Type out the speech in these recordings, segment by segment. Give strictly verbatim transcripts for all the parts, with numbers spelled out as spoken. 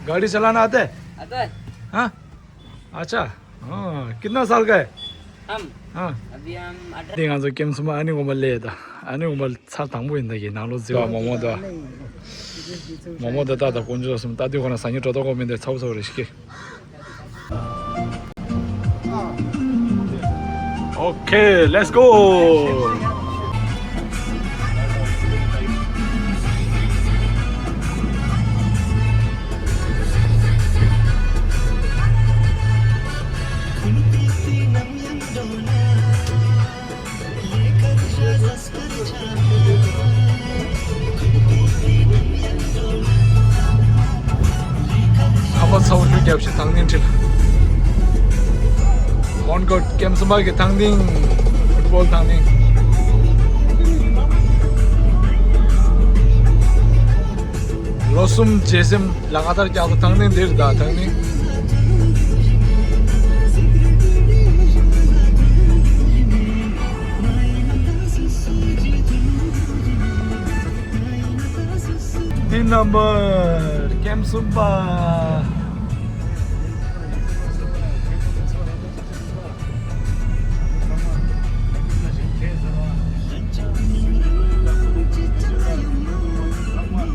गाड़ी चलाना आता है? आता है। हाँ? अच्छा। हाँ, कितना साल का है? हम? हाँ। अभी हम अठारह। དེ་ང་ཚོ་ཀེམ་སུམ་པ་ཨ་ནི་དགོན་པ་སླེབས་ད། ཨ་ནི་དགོན་པ་ཚར་དང་པོ་ཡིན་ད་གི། ནང་ལོགས་འཛུལ་བ། མོག་མོག་ད། མོག་མོག་ད་ད་ད་དཀོན་མཆོག་གསུམ་ད་དུས་ཁོ་ན་ཟ་སྙིང་འདོད་མདོག་ཁ་པོ་མི་འདུག་ཚ་བོ་ཚ་བོ་རེད་ཤག Okay, let's go. ཁ་པར་ཚ་བོ་ཞུ་རྒྱབ་ཤི་དང་ནིང་ཁྲིད། མོན་གྷོ་ཀེམ་སུམ་པ་གི་དང་ནིང་། ཕུཊ་བོལ་དང་ནིང་། ལོ་གསུམ་རྗེས་སེམས་ལ་ང་ལྟར་རྒྱག་ཏུ་དང་ནིང་འདིར་ད་དང་ནིང་། འདི་རྣམ་པར་ཀེམ་སུམ་པ།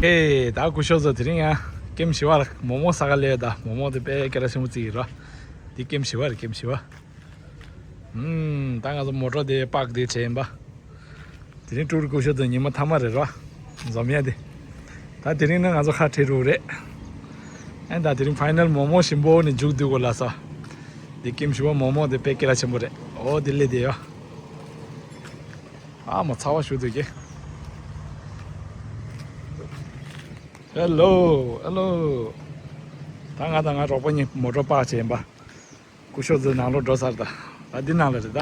ཨེ་ད་སྐུ་ཞབས་ཚོ་དེ་རིང་ཡང་ཀེམ་བཞི་པ་ལ་མོག་མོག་ཟ་ག་སླེབས་ད། མོག་མོག་དེ་དཔེ་སྐད་གྲགས་ཆེན་པོ་བརྩི་ཡི་ར། འདི་ཀེམ་བཞི་པ་རེད། ཀེམ་བཞི་པ། ཨུམ། ད་ང་ཚོ་མོ་ཊ་དེ་པག་དེ་བྱས་ཡིན་པ། དེ་རིང་ཀྲུའུ་རི་སྐུ་ཞབས་དེ་ཉི་མ་མཐའ་མ་རེད་ར། འཛོམས་ཡ་དེ། ད་དེ་རིང་ནི་ང་ཚོ་ཁ་བྲལ་རུ་རེད། ཨེ་ད་དེ་རིང་ཕའི་ནལ་མོག་མོག་ཞིམ་པོ་ནི་མཇུག་བསྡུ་དགོས་ལ་ས། འདི་ཀེམ་བཞི་པ་མོག་མོག་དེ་དཔེ་སྐད་གྲགས་ཆེན་པོ་རེད། ཨོ་དེ་ལས་དེ་ཡ། ཨ་མ་ཚ་བ་ཞུ་འདུག་གི། ཧེ་ལོ། ཧེ་ལོ། ད་ང་དང་ང་རོགས་པ་གཉིས་མོ་ཊ་པག་བྱས་ཡིན་པ། སྐུ་ཞབས་ཚོའི་ནང་ལོགས་འགྲོ་ཚར་ད། ད་འདི་ནང་ལ་རེད་ད།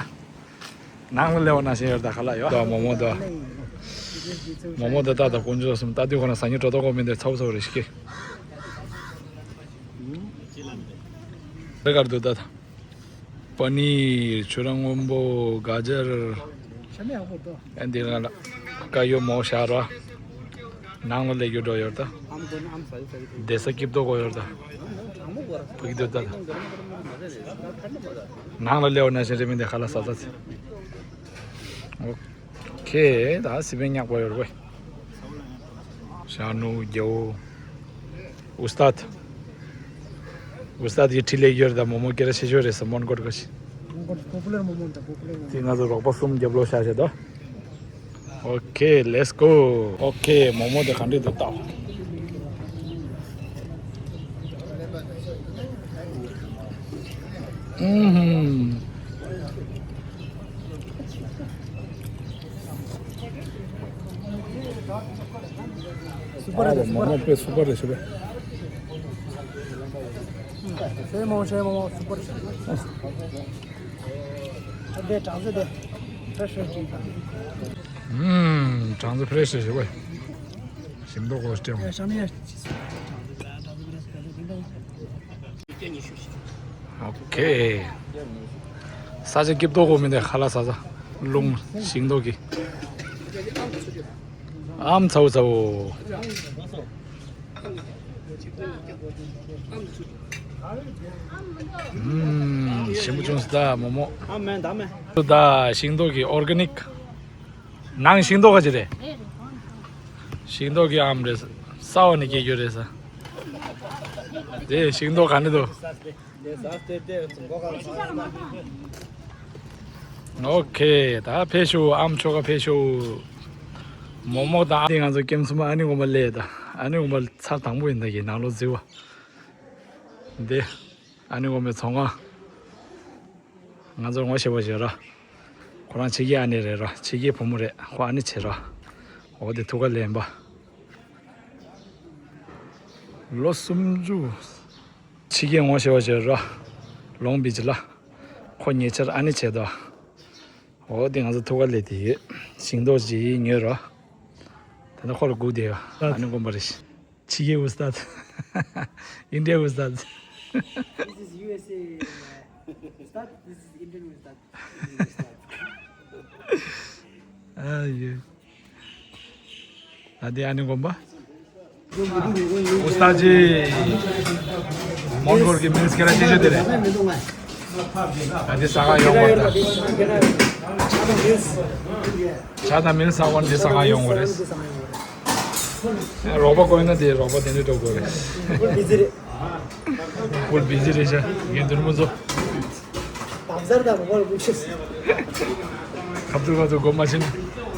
ནང་ལ་སླེབས་པ་ནང་བཞིན་ཡོད་ད། ཁ་ལག་ཡོད་ད། མོག་མོག་ད། མོག་མོག་ད་ད་ད་དཀོན་མཆོག་གསུམ་ད་དུས་ཁོ་ན་ཟ་སྙིང་འདོད་མདོག་ཁ་པོ་མི་འདུག་ཚ་བོ་ཚ་བོ་རེད་ཤག་གི། དེ་གར་འདུག་ད་ད། པ་ནིར། ཆུ་ར་སྔོན་པོ། ག་ཇར། ཨ་འདི་ང་ལ་དཀར་ཡོལ་མོག་ཤ་ར། ནང་ལ་སླེབས་རྒྱུ་འགྲོ་ཡོད་ད། བསྡད་ས་སྐྱིད་མདོག་གོ་ཡོད་ད། ཕ་གི་འདོད་ད། ནང་ལ་སླེབས་པ་ནང་བཞིན་རེད་མི་འདི་ཁ་ལག་ཟ་ས་ཚེ། ཨོ་ཁེ། ད་སི་པན་ཉག་པ་ཡོད་རེད་པས། ཤ་ནུ་རྒྱ་བོ། ཨུ་སྟཱད། ཨུ་སྟཱད་ཀྱི་འཕྲིན་ལས་ཡོད་རེད་ད། མོག་མོག་སྐད་གྲགས་ཆེ་ཤོས་རེད་ས་མོན་གྷོ་གི། Popular མོག་མོག་ད། Popular མོག་མོག། དེ་ང་ཚོ་རོགས་པ་གསུམ་རྒྱབ་ལོགས་བཞག་བྱས་ད། ཨོ་ཁེ། ལེཊ་སི་གོ། ཨོ་ཁེ། མོག་མོག་དེ་ག་འདྲས་འདུག་ལྟ། ཨུམ། སུ་པར་རེད། སུ་པར། མོག་མོག་དཔེ་སུ་པར་རེད་ཤི་བས། ཤེ་མོ་ཤེ་མོ་སུ་པར་རེད། ཨ་དེ་གྲང་ཚོད་དེ་ཕེ་ཤོ་ཅིག་དང་། ཨུམ། གྲང་ཚོད་ཕེ་ཤོ་ཤི་བས། ཞིམ་མདོག་གོ་སྤྲེའུ། ཨེ་ཤ་ནི་ཡ། ཨོ་ཁེ། ས་ཆ་སྐྱིད་མདོག་གོ་མི་འདི་ཁ་ལག་ཟ་ས། རླུང་ཞིམ་མདོག་གི། ཨམ་ཚ་བོ་ཚ་བོ། ཨུམ། ཞིམ་པོ་བྱུང་སོང་ད་མོག་མོག་ཨ་མེན་ད་མེན། ད་ཞིམ་མདོག་གི་ཨོར་ག་ནིག་ནང་ཞིང་མདོག་ག་ཅི་རེད། ཞིང་མདོག་གི་ཨམ་རེད། ས་འོག་ནས་སྐྱེ་རྒྱུ་རེད་ས། དེ་ཞིང་མདོག་ག་ནས་འདུག་ཨོ་ཁེ། ད་ཕེབས་ཤོག་ཨམ་ཆོ་ག་ཕེབས་ཤོག་མོག་མོག་དང་། དེ་ང་ཚོ་ཀེམ་སུམ་པ་ཨ་ནི་དགོན་པ་སླེབས་ད། ཨ་ནི་དགོན་པ་ཚར་དང་པོ་ཡིན་ད་གི། ནང་ལོགས་འཛུལ་བ། འདི་ཨ་ནི་དགོན་པའི་ཚོང་ཁང་། ང་ཚོ་ངོ་ཤེས་པ་ཞིག་ར། ཁོ་རང་ཕྱི་རྒྱལ་ཨ་ནེ་རེད་ར། ཕྱི་རྒྱལ་བུ་མོ་རེད། ཁོ་ཨ་ནེ་བྱེད་ར། འོ་དེ་ཐུག་ག་ལེན་པ། ལོ་སུམ་ཅུ། ཕྱི་རྒྱལ་ངོ་ཤེས་པ་ཞིག་ར། ལོང་བི་ཆི་ལ། ཁོ་ཉེ་ཆར་ཨ་ནེ་བྱེད་དོ། འོ་དེ་ང་ཚོ་ཐུག་ག་ལེ་དེ་ཡོད། ཞིང་མདོག་ཅིག་ཉོས་ར། ད་ནི་ཁོ་ལ་སྒུག་བསྡད་ཡོད། ཨ་ནེ་དགོན་པ་རེད། ཕྱི་རྒྱལ་ཨུ་སྟཱད། ཨིན་ཌི་ཡ་ཨུ་སྟཱད། This is U S A Ustad, this is Indian Ustad. ཨ་ཡེ། ད་དེ་ཨ་ནེ་དགོན་པ། ཨུ་སྟ་ཇི། མོན་གྷོལ་གྱི་མིལ་སི་ཁྱེད་རང་ཅི་ཞིག་དེ་རེད། ད་འདི་ཟ་ག་ཡོང་བ་ད། ཇ་དང་མིལ་ཟ་བ་འདི་ཟ་ག་ཡོང་བ་རེད། རོགས་པ་དགོས་ན་དེ་རོགས་པ་དེ་འདྲ་འགྲོ་དགོས་རེད། ཕུལ་བི་ཟི་རེད་ཤག་ངས་འདིར་མོ་ཚོ། བམ་སར་དང་མོ་ལ་ཀུ་ཤིས། ཁབ་ཏུ་ཁབ་ཏུ་སྒོ་མ་ཕྱིན།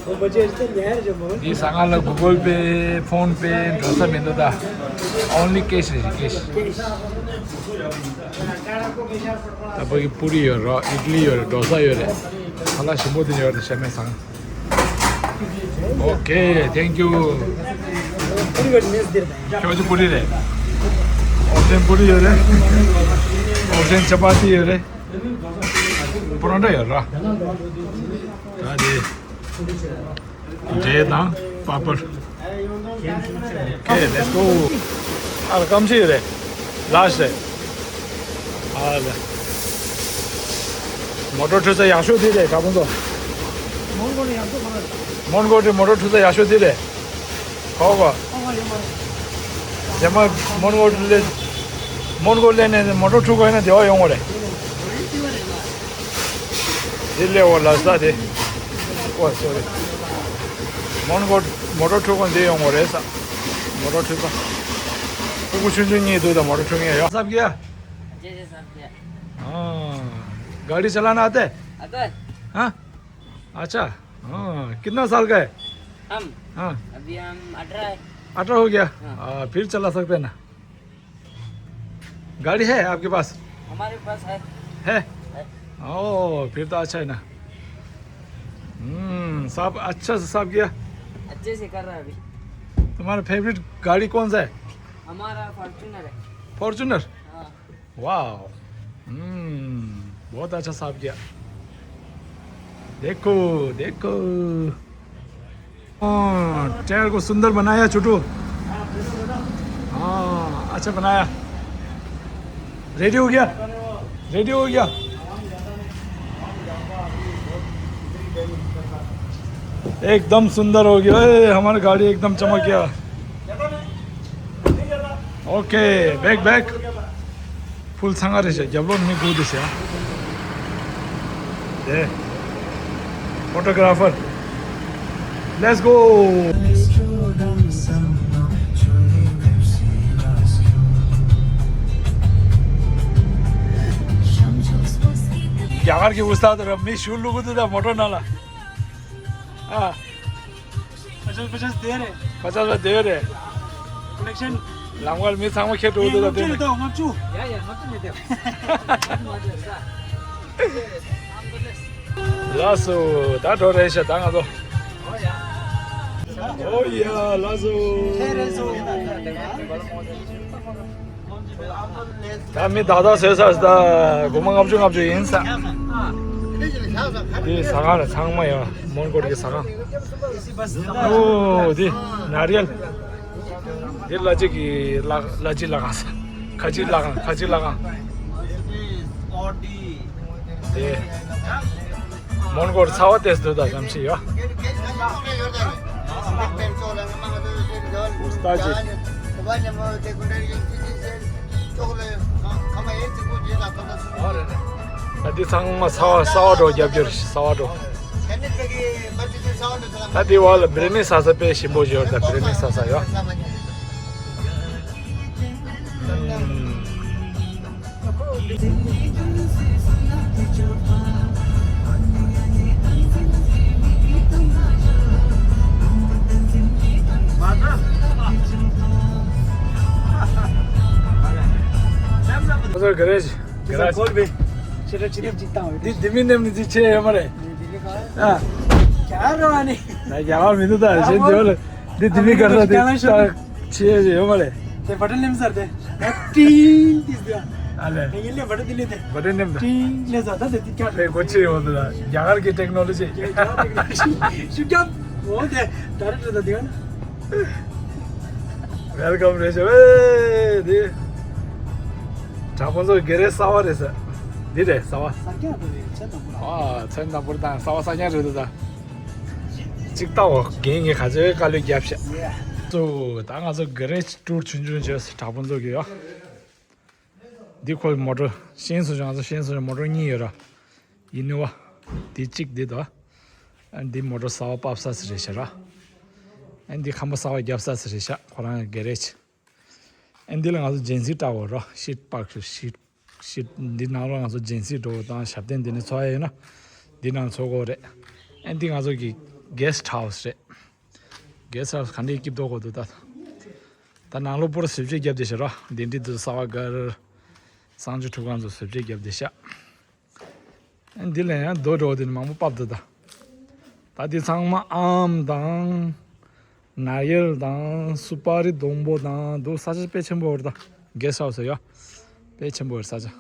སྒོ་མ་ཕྱིན་ཏེ་ཉལ་རེ་མོ། འདི་ཟ་ང་ལ་གུ་གོལ་པེ་ཕོན་པེ་འགྲོ་ས་མི་འདུག་ད། Only cash རེད་ཤག cash། ད་ཕ་གི་པུ་རི་ཡོད་རེད། ཨིཌ་ལི་ཡོད་རེད། འགྲོ་ས་ཡོད་རེད། ཁ་ལག་ཞིམ་པོ་དེ་ཡོད་རེད། ཤ་མེད་ཟ་ང་། Okay, thank you. ཁྱོད་ཚོ་པུ་རི་རེད། ཨོབ་ཤན་པུ་རི་ཡོད་རེད། ཨོབ་ཤན་ཅ་པ་ཏི་ཡོད་རེད། པོ་རོ་ཊ་ཡོད་ར། ད་དེ། འབྲས་དང་པ་པར། Okay, let's go. ཨ་ར་སྐམ་ཆུ་ཡོད་རེད། ལགས་རེད། ཨ་ལ། མོ་ཊ་འཁྲུད་ས་ཡག་ཤོས་དེ་རེད་དྲ་དཔོན་ཚོ། མོན་གྷོ་ལ་ཡག་ཤོས་ག་རེ་རེད། མོན་གྷོ་དེ་མོ་ཊ་འཁྲུད་ས་ཡག་ཤོས་དེ་རེད། གོ་གོ། ཨ་མ་ཡོད་མ་རེད། རྗེས་མ་མོན་གྷོ་ལ། མོན་གྷོ་སླེབས་ནས་མོ་ཊ་འཁྲུད་དགོས་ཡིན་ན་དེ་བ་ཡོང་གོ་རེད། དེ་སླེབས་འོ་ལ་ས་དེ། ཨོ་སོ་རི། མོན་གྷོ་མོ་ཊ་འཁྲུད་དགོས་འདི་ཡོང་གོ་རེད་ས། མོ་ཊ་འཁྲུད་ས། ཕྲུ་གུ་ཆུང་ཆུང་གཉིས་འདུག་ད་མོ་ཊ་འཁྲུད་མཁན་ཡོད། सब किया? जी, जी, सब किया। हाँ, गाड़ी चलाना आता है? आता है। हाँ? अच्छा। हाँ, कितना साल का है? हम? हाँ। अभी हम अठारह है। अठारह हो गया? हाँ। हाँ, फिर चला सकते हैं ना। गाड़ी है आपके पास? हमारे पास है। है? है। ओ, फिर तो अच्छा है ना। हम्म, साफ, अच्छा से साफ किया। अच्छे से कर रहा है अभी। तुम्हारा फेवरेट गाड़ी कौन सा है? हमारा फॉर्च्यूनर है। फॉर्च्यूनर? हाँ। वाह। हम्म, बहुत अच्छा साफ किया। देखो, देखो। हाँ, टायर को सुंदर बनाया छोटू। हाँ, अच्छा बनाया। रेडी हो गया? रेडी हो गया? एकदम सुंदर हो गया। ए, हमारी गाड़ी एकदम चमक गया। OK, back, back. Full ཚང་ང་རེད་ཤག་རྒྱབ་ལོགས་མི་དགོས་འདུག་ཤག་དེ། Photographer. Let's go. རྒྱ་གར་གྱི་ཨུ་སྟཱད་ར་མི་ཞུ་བླུག་གི་འདུག་ད་མོ་ཊ་ནང་ལ། ཨ། पचास पचास दे रहे। पचास में दे रहे। कलेक्शन। ལམ་ཁར་མི་ཚང་མ་ཁྱེར་འགྲོ་འདུག་ད་དེ་ནས། ཡ་ཡ་ང་ཚོ་མི་དེ། ལགས་སོ། ད་འགྲོ་རན་ཤག་ད་ང་ཚོ། ཨོ་ཡ་ལགས་སོ། ད་མི་དག་དག་བཟོས་ཚར་ད་སྒོར་མོ་ལྔ་བཅུ་ལྔ་བཅུ་ཡིན་ས། འདི་ཟ་ཁང་རེད། ཚང་མ་ཡོད། མོན་གྷོ་གི་ཟ་ཁང་། ཨོ་འདི་ནཱ་རི་ཡལ། འདི་གླ་སྤྱི་གི་གླ་གླ་སྤྱི་གླ་ཁང་ས། ཁ་ཆེའི་གླ་ཁང་། ཁ་ཆེའི་གླ་ཁང་། དེ། མོན་གྷོར་ཚ་བ་ཏོག་ཙམ་འདུག་ད་བསམ་ཤེས་ཡོད། ཨུ་སྟཱད་ཇི། ད་འདི་ཚང་མ་ཚ་བ་གསར་པ་འགྲོ་རྒྱབ་སྐྱོར་གསར་པ་འགྲོ། ད་འདི་བ་ལ་བི་རི་ནི་ཟ་ས་དཔེ་ཞིམ་པོ་ཞིག་ཡོད་ད་བི་རི་ནི་ཟ་ས་ཡོད། ཁོ་ཚོར་ག་རེ་ག་རེ་ཁོལ་བས་ཕྱི་དྲོ་ཕྱི་དེབ་ཅིག་བཏང་བས། འདི་འདི་མི་ནེམ་ནི་ཅི་ཆེ་ཡོད་མ་རེད། ཨ། རྒྱ་རོ་ཨ་ནི། ད་རྒྱ་གར་མི་འདུག་ད་གཞན་འདི་བ་ལ་འདི་འདི་མི་ག་ས་འདི་ད་ཆེ་ཡོད་མ་རེད། དེ་བ་ཏྲ་ལེམ་སར་དེ། ད་ཏིང་ཏིང་ཟེར། ཨ་ལེ། དེ་ཡིན་ལེ་བ་ཏྲ་དེ་ལེ་དེ། བ་ཏྲ་ནེམ་ད། ཏིང་ལེ་ཟ་ད་དེ་དེ་ཀྱ་དེ་གོ་ཆེ་ཡོད་འདུག་ད་རྒྱ་གར་གི་ཊེག་ནོ་ལོ་ཇི། རྒྱ་གར་ཊེག་ནོ་ལོ་ཇི། ཤུགས་རྒྱབ། འོ་དེ་ད་རེད་ད་དེ་ག་ན། Welcome རེད་ཤག་ཨེ་དེ། དྲ་དཔོན་ཚོ་གེ་རེ་གསར་པ་རེད་ཟེར། འདི་རེད་གསར་པ། གསར་རྐྱང་དེ་རེད་ཚེ་དང་པོ་ར། ཨ་ཚེ་དང་པོ་དང་གསར་པ་གསར་རྐྱང་རེད་འདུག་ད། གཅིག་ལྟ་འོ་རྒན་གྱིས་ག་ཚོད་དཀའ་ལས་བརྒྱབ་ཤག་ཡ། ཚོ་ད་ང་ཚོ་གྷ་རེཇ་ཊུར་ཆུང་ཆུང་བྱས་དྲག་པོ་ཚོ་གི་ཡོད། འདི་ཁོའི་མོ་ཊ་ཤེས་སོང་། ང་ཚོ་ཤེས་སོང་། མོ་ཊ་གཉིས་ཡོད་ར། ཡིན་ནི་བ། འདི་གཅིག་འདི་དང་། ཨ་འདི་མོ་ཊ་གསར་པ་ཕབ་ས་ཟེར་རེད་ཤག་ར། ཨ་འདི་ཁང་པ་གསར་པ་རྒྱབ་ས་ཟེར་རེད་ཤག་ཁོ་རང་གི་གྷ་རེཇ། ཨ་འདི་ལ་ང་ཚོ་ཇེན་སི་བཀྲ་བོ་ར། ཤིཊ་པག་ཤིཊ། ཤིཊ། འདི་ནང་ལ་ང་ཚོ་ཇེན་སི་འགྲོ་དང་ཞབས་བརྟན་འདི་ནས་འཚོ་ཡ་ཡོད་ན། འདི་ནང་འཚོ་དགོས་རེད། ཨ་འདི་ང་ཚོ་གི་གྷེ་སི་ཊི་ཧའུ་སི་རེད། གྷེ་སི་ཊི་ཧའུ་སི་ག་འདྲས་སྐྱིད་མདོག་གོ་འདུག་ད། ད་ནང་ལོགས་པོ་ར་བཟོ་བཅོས་བརྒྱབ་བསྡད་ཤག་ར། འདི་འདྲས་འདུག་གསར་པ་སྒར། གསང་སྤྱོད་ཁྲུས་ཁང་ཚོ་བཟོ་བཅོས་བརྒྱབ་བསྡད་ཤག་འདི་ལ་ཡང་རྡོ་འགྲོ་བ་དེ་ནི་མང་པོ་ཕབ་འདུག་ད། ད་འདི་ཚང་མ་ཨམ་དང་། ན་ཡལ་དང་། སུ་པ་རི་སྡོང་པོ་དང་འདུག་ས་ཆ་དཔེ་ཆེན་པོ་རེད་ད། གྷེ་སི་ཊི་ཧའུ་སི་ཡ། དཔེ་ཆེན་པོ་རེད་ས་ཆ།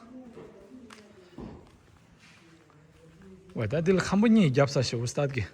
ཝེ་ད་འདི་ལ་ཁང་པ་གཉིས་རྒྱབ་ས་ཞེ་པོ་སྟ་གི།